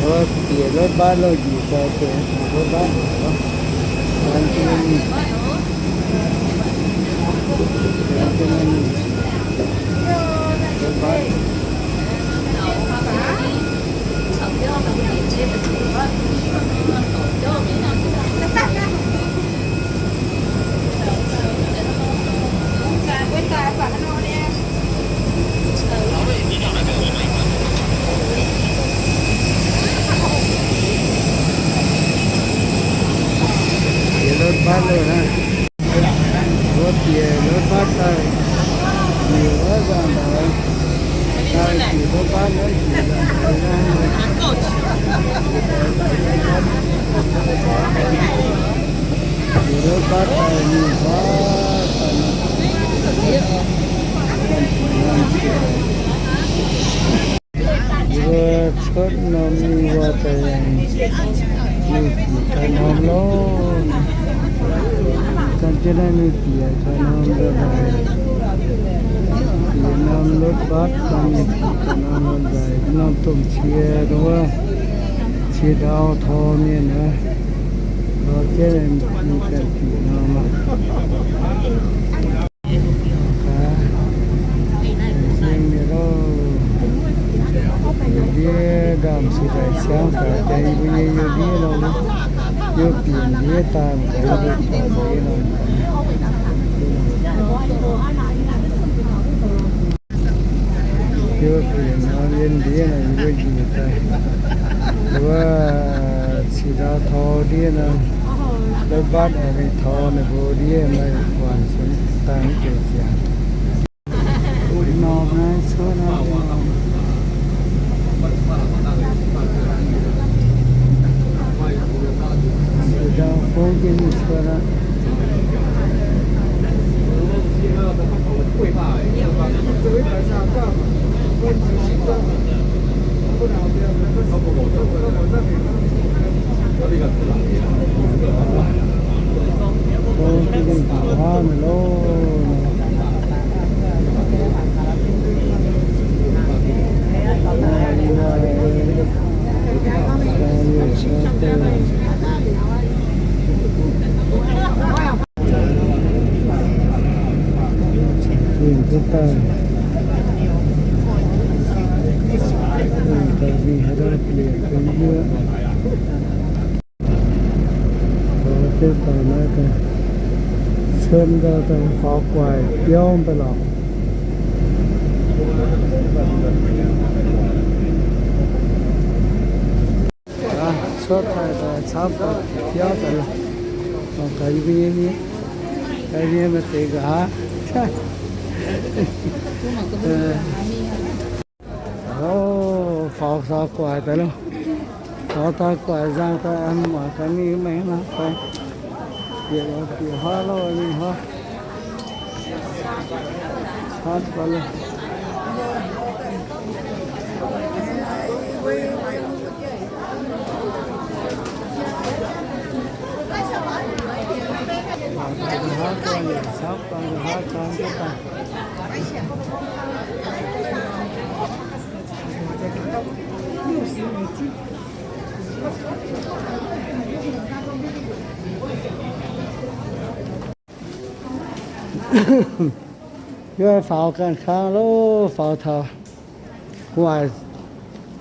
Bieqc rốt baav loh, njiec daaih bieqc rốt baav. Bieqc rốt baav loh naaiv. Mbuo bieqc rốt baav daaih, njiec wuov nzangc-ndaix, daaih bieqc rốt baav naaiv, njiec nzangc-ndaix naaiv. Bieqc rốt baav daaih mingh wuov, daaih mingh. Yie cuotv norm mingh wuov deix, mingh bieqc gaax norm loh. Gan jienv naaiv mingh bieqc gaax norm nzangc-ndaix. Bieqc norm rốt baav daaih mingh bieqc gaax norm nzangc-ndaix, norm domh cie wuov, cie ndau tor mienh aqv. Lorz jienv mingh ganh bieqc norm aqv. Ndiev ndaamv-sic daic ciangv daaih, jangx yie mbuo nyei yiem ndiev nor, yiem bieqc ndiev daaih, mbuo buatc ndiev nor. Yiem bieqc nor, yiem ndiev nor, yie mbuo njiec daaih, wuov, cih ndau tor ndiev nor, rốt mbatv oix mingh tor ninh mbuo ndiev, maaih buatc dangh mv deix ziangx. Norm naaiv cuotv naaiv norm. Ndau fouv jienv mingh cuotv aqv. Fouv jienv mingh taux wuov loh. Mingh duqv daaih, mingh daaih mingh haaix ndau bieqc ga'ndiev. Faaux jienv daaih naaiv daaih, cuotv ndau daaih faaux guaic biauv mv baac lorqc. Cuotv daaih daaih camv daaih biauv daaih lorqc. Mangc gaax yie mbuo nyei, yie mbuo nyei maaih deix nqa'haav. Faaux taux guaic daaih loh. Faaux taux guaic nzangc daaih, mangc gaax mingh mengh nor, bieqc bieqc huaav loh, mingh huaav. Camv daaih loh. Nqa'haav daaih, camv daaih, nqa'haav daaih, camv daaih. Yie faaux ganh kang loh, faaux taux guaic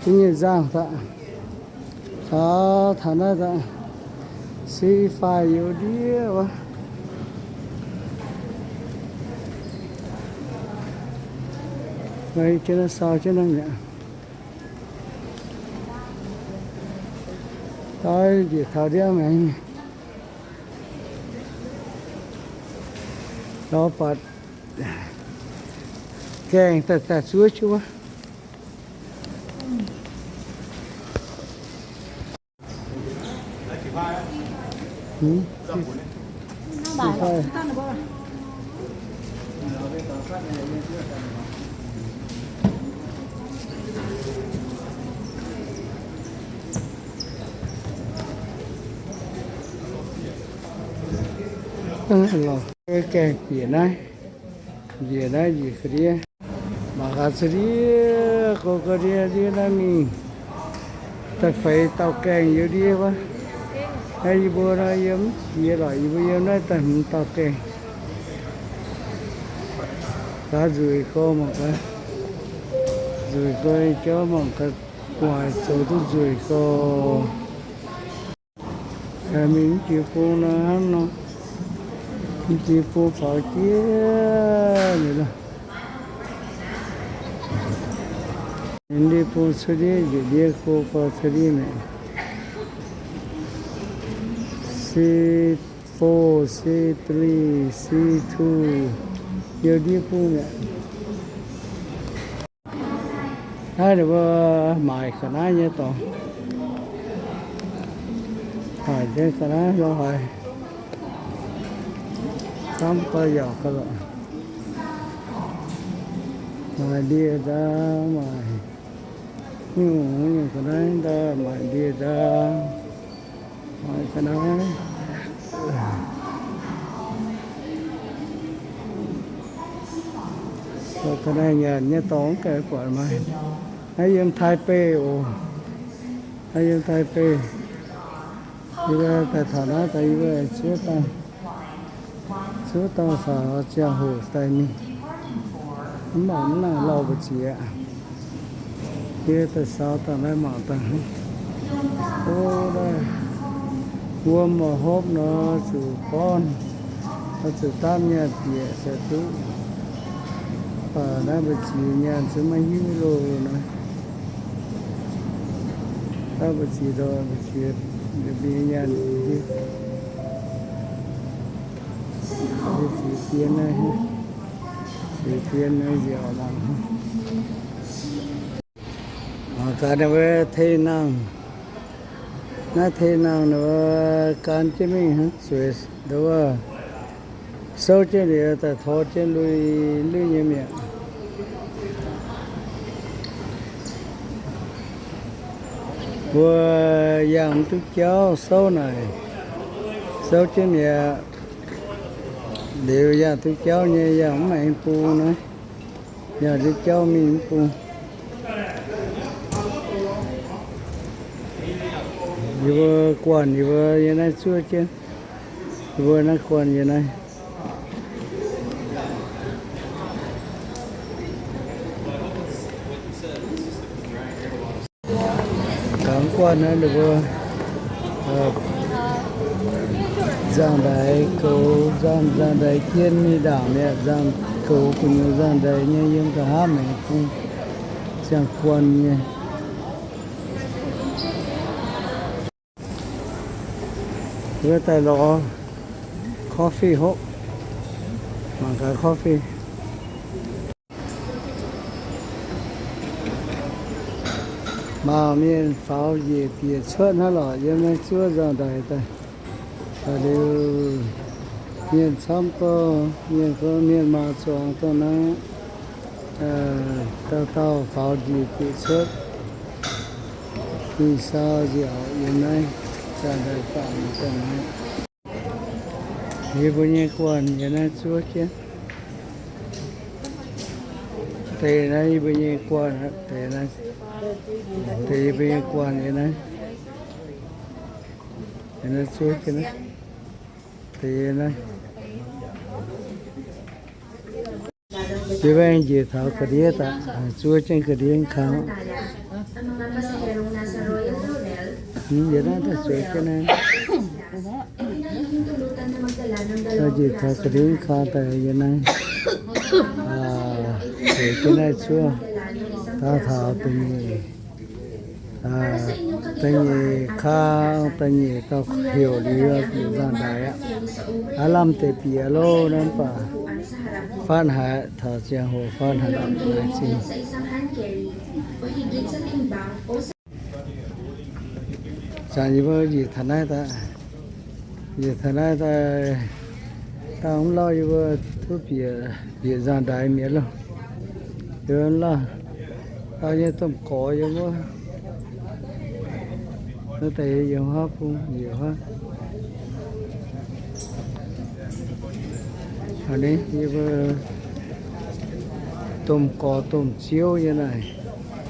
duqv nyei nzangc daaih. Taux taux naaiv daaih, se faix youz ndiev wuov. Maiv jienv naaiv sau jienv naaiv mi'aqv. Daaih njiec taux ndiev maengx. Lorz buatc gaengh daaih daaih zuov jienv wuov. Lorz gaengh bieqc naaiv, njiec naaiv njiec ga'ndiev. Mangc gaax za'ndiev, go ga'ndiev ndiev naaiv mingh. Daaih feix dauh gaengh yiem ndiev wuov. Naaiv yie mbuo nor yiem jiex lorqc, yie mbuo yiem naaiv daaih hmz dauh gaengh. Gaax nzueic gorx mangc gaax. Nzueic gorx jauv mangc gaax, gu'nguaaic zoux duqv nzueic gorx. Mingh mv jiex bung nor hnangv nor, mv jiex bung faaux jiex liuz nor. Mv ndiev bung cuotv ndiev, njiec ndiev go faaux cuotv ndiev mi'aqv. C four, C three, C two, yiem ndiev bung mi'aqv. Naaiv ninh mbuo maaic ga'naaiv nyei dorngx. Maaic jienv ga'naaiv lorz haic. Camv daaih yaac ga'lorqc. Maaic ndie-ndaa, maaic nyungc-nyungc ga'naaiv ndaa, maaic ndie-ndaa, maaic ga'naaiv. Ga'naaiv nyanc nyei dorngx mv gaengh buatc maaic. Naaiv yiem Taipei oc. Naaiv yiem Taipei. Yie daaih taux naaiv daaih yie mbuo zuov daaih, zuov daaih faaux ziangh hoc daaih mingh. Mv baac mv nangc lauh mbu'ziex aqv. Yie daaih saux daaih naaiv mangc daaih. O, naaiv wuom mouc hopv nor zuqc gorngv, oix zuqc dapv nyaanh bieqc se duqv. Baac naaiv mbu'ziex nyaanh se maiv hiuv loh naaiv. Dapv mbu'ziex ndorm mbu'ziex mbiauz nyaanh hiuv. Mbu'ziex dien naaiv, ziex dien naaiv nziaauc mangc. Mangc gaax ninh mbuo tei nangh. Naaiv tei nangh ninh mbuo gan jienv mingh hnangv, zueiz nduov wuov, souv jienv liuz daaih tor jienv lui lui nyei mi'aqv. Mbuo yangh mv duqv jauv souv naaic, souv jienv mi'aqv. Liuz yangh duqv jauv nyei yangh mv maengx bung naaiv, yangh duqv jauv mingh mv bung. Yie mbuo guanh yie mbuo yiem naaiv zuov jienv. Yie mbuo naaiv guanh yiem naaiv. Gaax guanh naaiv ninh mbuo nzangc-ndaix goux, nzangc, nzangc-ndaix jien mingh ndaangc mi'aqv, nzangc goux gu'nyuoz nzangc-ndaix nyei yiem nqa'haav maengx bung, ziangh guanh nyei. Wuov daaih lorz coffee hopv. Mangc gaax coffee. Mangc mienh faaux njiec bieqc cuotv hnangv lorqc, yiem naaiv zuov nzangc-ndaix daaih. Daaih liuz, mienh camv dongh, mienh gorngv mienh maaz zuangx dongh naaiv, dauh dauh faaux njiec bieqc cuotv. Mingh saau nziaauc yiem naaiv, nzangc-ndaix bangc dongh naaiv. Yie mbuo nyei guanh yiem naaiv zuov jienv. Deix naaiv yie mbuo nyei guanh aqv, deix naaiv, deix yie mbuo nyei guanh yiem naaiv, yiem naaiv zuov jienv naaiv, deix yiem naaiv. Yie mbuo njiec taux ga'ndiev daaih, zuov jienv ga'ndiev kang. Yie naaiv daaih zuov jienv naaiv. Njiec taux ga'ndiev kang daaih yie naaiv, zuov jienv naaiv zuov, daaih taux da'nyeic, da'nyeic kang, da'nyeic dauh heuc liuz bieqc nzangc-ndaix aqv. Aav lamh deix bieqc loh naaiv mv baac fatv haic, taux ziangh hoc fatv haic laengz zingh. Zanc yie mbuo njiec taux naaiv daaih, njiec taux naaiv daaih, dangh mv lauh yie mbuo duqv bieqc, bieqc nzangc-ndaix mi'aqv loh. Yie mbuo mv lauh, dangh nyei domh gorx yiem wuov, naaiv deix yiem huaav bung njiec huaav. Aa, yie mbuo domh gorx domh ziouv nyei naaic.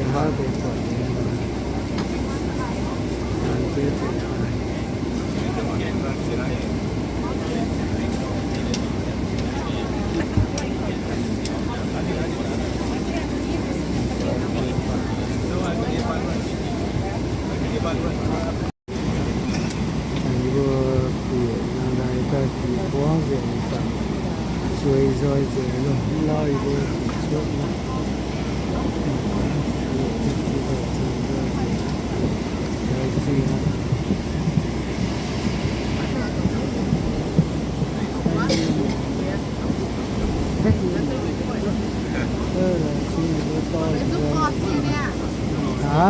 nqa'haav deix buatc nyei. Mbuo bieqc nangh daaih daaih bieqc buangv nzengc, zueiz nzoih nzengc, lorz yie mbuo bieqc cuotv. Hả?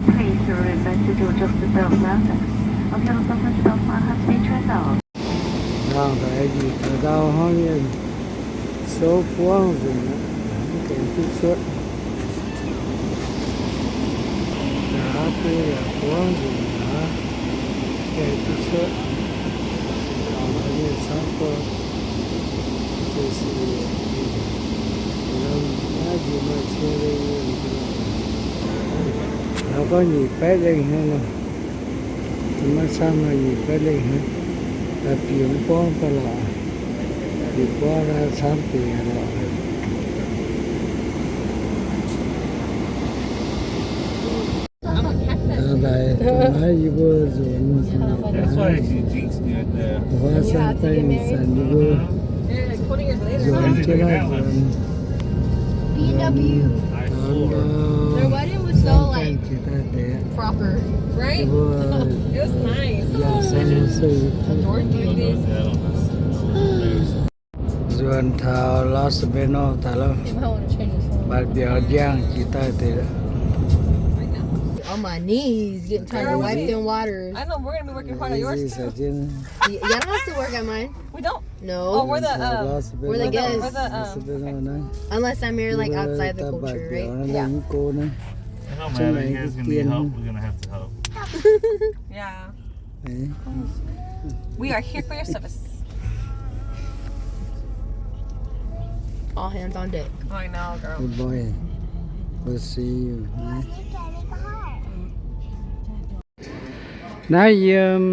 Please remember to do just the belt latch. Of your passenger belt sign has been turned on. Nangh daaih njiec taux ndau hnangv mienh souv buangv nzengc aqv, mv gaengh duqv cuotv. Nqa'haav beiv yaac buangv nzengc aqv, mv gaengh duqv cuotv. Mienh camv buo, za'gengh naaiv Maaih gorngv nyic baeqv lengh hnangv nor, maiv camv nor nyic baeqv lengh hnangv. Daaih biux mv borngv daaih lorqc, biux borngv naaiv camv deix lorqc. Daaih, daaih naaiv yie mbuo nzuonx, That's why she jinxed me right there. Huaav saeng baeng zanc yie mbuo nzuonx jienv naaiv nzuonx. B W. Their wedding was so, like, jiex daaih deix. Proper, right? Yie mbuo It was nice. Yaac saeng se nzuonx taux Los Banos daaih lorqc. Mbatc mbiauz njang jiex daaih deix. On my knees, getting, trying to wipe them waters. I know, we're gonna be working hard at yours too. Y-, y'all don't have to work at mine. We don't? No. Oh, we're the, um, we're the guests. We're the, um, Unless I'm here, like, outside the culture, right? Yeah. I know, man. You guys gonna need help. We're gonna have to help. Yeah. We are here for your service. All hands on deck. I know, girl. Good boy. We'll see you. Naaiv yiem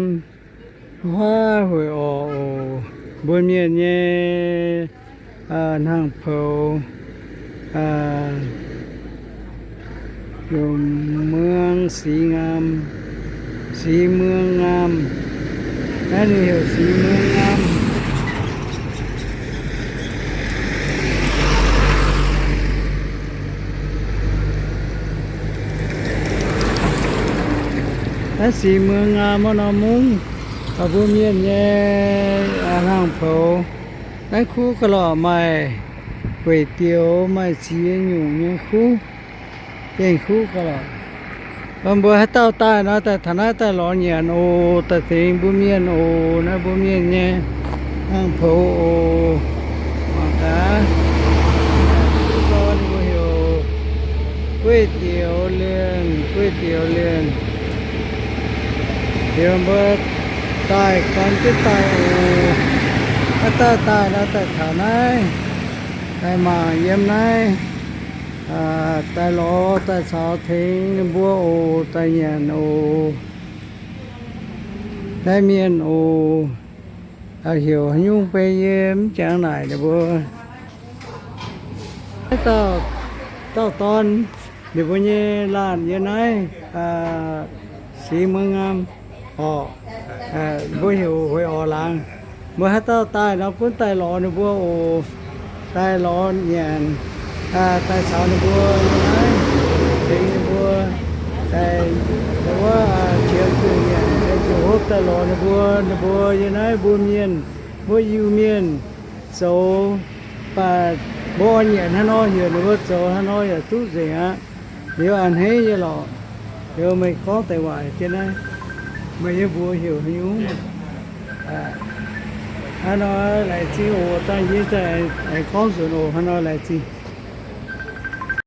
huaav hueic orqc oc. Mbuo mienh nyei hnangv poux, yungz muangv Six Ngam, Six Muangv Ngam. Naaiv ninh heuc Six Muangv Ngam. Naaiv Six Muangv Ngam nor mungv, mbuo mienh nyei hnangv poux. Naaiv kuv ga'lorqc maaih gueic dioux, maaih ziex nyungc nyei kuv, gengh kuv ga'lorqc. Mbuo haaix dauh daaih nor, daaih taux naaiv daaih lorz nyanc oc, daaih tengx mbuo mienh oc. Naaiv mbuo mienh nyei hnangv poux oc. Mangc gaax, mbuo heuc gueiv dioux lienh, gueiv dioux lienh. Heuc mbuo daaih gan jienv daaih oc. Haaix dauh daaih nor, daaih taux naaiv, daaih mangc yiem naaiv, daaih lorz daaih caux tengx ninh mbuo oc, daaih nyanc oc. Naaiv mienh oc, heuc haaix nyungc beiv yie mv jangx naaic ninh mbuo. Naaiv dauh, dauh dorn, ninh mbuo nyei laanh yiem naaiv, Six Muangv Ngam orqc, mbuo heuc Hueix Orc laangz. Mbuo haaix dauh daaih nor gunv daaih lorz ninh mbuo oc. Daaih lorz nyanc, daaih caux ninh mbuo yiem naaiv tengx ninh mbuo, daaih wuov qiemx zuqc nyanc, qiemx zuqc hopv daaih lorz ninh mbuo. Ninh mbuo yiem naaiv mbuo mienh, mbuo Iu-Mienh zoux, mv baac mbuo orn nyanc hnangv nor, heuc ninh mbuo zoux hnangv nor yaac duqv nzengc aqv. Liuz a'hneiv nyei lorqc. Liuz meih gorngv deix waac jienv naaiv, meih nyei mbuox heuc haaix nyungc? Hnangv nor laengz zingh oc. Dangh yie za'gengh aengx gorngv nzunc oc. Hnangv nor laengz zingh.